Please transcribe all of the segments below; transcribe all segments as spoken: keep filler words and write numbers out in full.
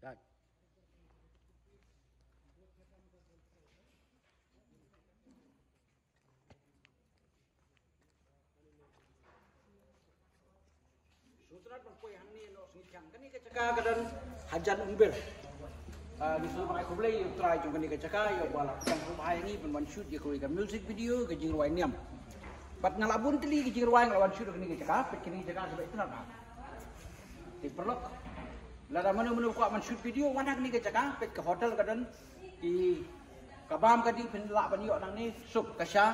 Sngewtynnat ban poi hangne Nohsngithiang, kane ka jaka ka don hajan Umbir. Ah, ngi sngewbha ai khublei ïa U Trai jong kane ka jaka, ïa uba la pynshong sngewbha ïa ngi ban wan shoot ïa kawei ka music video, ka jingrwai niam. Bad nga la bun tylli ka jingrwai nga la wan shoot ïa kane ka jaka, peit kane ka jaka kaba itynnat bha. Te paralok, lada mano mano kwah ban shoot video, wan ha kane ka jaka, peit ka hotel ka don, ki ka bam ka dih phin lah ban ïoh nangne, soup, ka sha.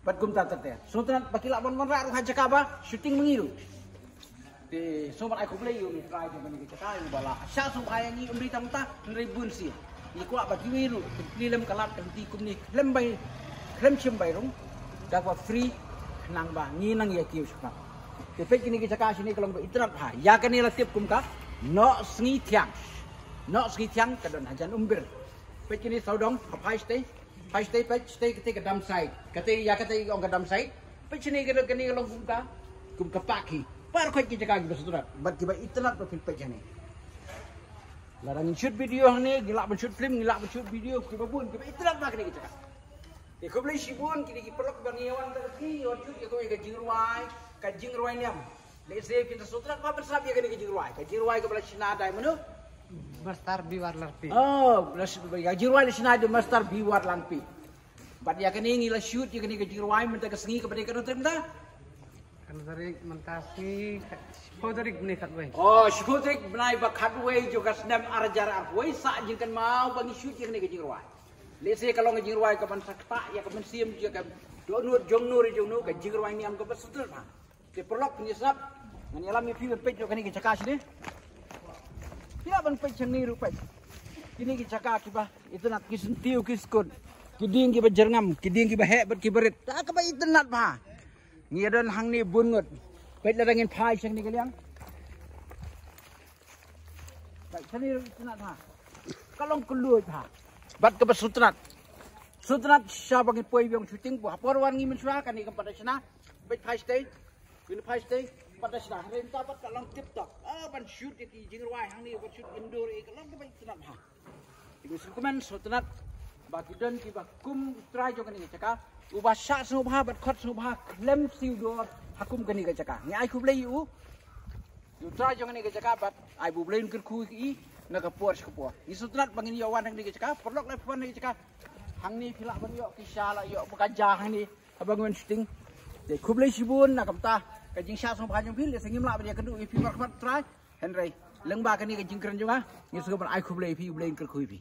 Bad kumta ter ter. Sngewtynnat ba ki lah ban wanrah ruh ha jaka ba shooting ma ngi ruh. Te sngewbha ban ai khublei ïa U Trai jong kane ka jaka, ïa uba la shah sngewbha ïa ngi, ym dei tang uta, hynrei bun sien. Ngi kwah ba kiwei ruh kin plie lem ka lad ka lynti kumne khlem bai, khlem shim bai rung, da kaba free, khnang ba ngi nang ïa kiew shaphrang. Te peit kane ka jaka shane ka long ba itynnat bha. Ïa kane la tip kum ka Nohsngithiang. Nohsngithiang ka don hajan Umbir. Peit kane sawdong, ha phai shatei. Phai shatei, peit shatei, katei ka dump site. Katei, ïa katei ong ka dump site. Peit shane ka, kane ka long kum ka, kum ka park hi. Baroh khoit ki jaka kiba sngewtynnat bad kiba itynnat ba phin peit hangne. Lada ngin shoot video hangne, ngi lah ban shoot film, ngi lah ban shoot video, kiba bun, kiba itynnat bha kane ka jaka. Te khublei shibun kine ki paralok ba ngi ïa wan da ka sngi, ïa wan shoot ïa kawei ka jingrwai, ka jingrwai niam. Lehse phin sa sngewtynnat bha ban sngap ïa kane ka jingrwai. Ka jingrwai kaba la shna da i mano? Master B Warlampi. Oh, la sh-, ka jingrwai la shna da Master B Warlampi. Bad ïa kane ngi la shoot ïa kane ka jingrwai mynta ka sngi kaba dei katno tarik mynta? Katno tarik mynta sngi, shiphew tarik bnai khatwei. Oh, shiphew tarik bnai ba khatwei jong ka snem ar hajar arphew wei, sa jingkynmaw ba ngi shoot ïa kane ka jingrwai. Lehse ka long ka jingrwai kaban sa ktah ïa ka mynsiem jong ka dohnud jong no re jong no, ka jingrwai niam kaba sngewtynnat bha. Te paralok, ngi sngap, ngan ïalam ïa phi ban peit ïa kane ka jaka shane. Phi lah ban peit hangne ruh peit. Kine ki jaka kiba itynnat, ki syntiew ki skud, ki dieng kiba jyrngam, ki dieng kiba heh bad kiba rit. Da kaba itynnat bha. Ngi ïa don hangne bun ngut. Peit lada ngin phai sha kane ka liang. Peit shane ruh itynnat bha. Ka long kylluid bha. Bad kaba sngewtynnat. Sngewtynnat shaba ngin poi biang shooting, ha por wan ngi mynshuwa kane kam pat da shna. Peit phai shatei. Peit phai shatei, pat da shna. Hynrei mynta pat ka long tip top. Ah, ban shoot ïa ki jingrwai hangne, ban shoot indoor, eh, ka long kaba itynnat bha. Te ngi sngewkmen sngewtynnat ba ki don kiba kum U Trai jong kane ka jaka, uba shah sngewbha bad khot sngewbha khlem siew dor ha kum kane ka jaka. Ngi ai khublei ïa u, ïa U Trai jong kane ka jaka bad ai ba U Blei un kyrkhu ïa i na ka por sha ka por. Ngi sngewtynnat ba ngin ïoh wan ha kane ka jaka, paralok, lada phi wan ha kane ka jaka hangne phi lah ban ïoh ki sha, lah ïoh ba ka ja hangne. Haba ngi wan shooting. Te khublei shibun na ka bynta ka jingshah sngewbha jong phi, lehse ngim lah ban ïakynduh ïa phi markhmat Trai. Hynrei lyngba kane ka jingkren jong nga, ngi sngewbha ban ai khublei ïa phi, U Blei un kyrkhu ïa phi.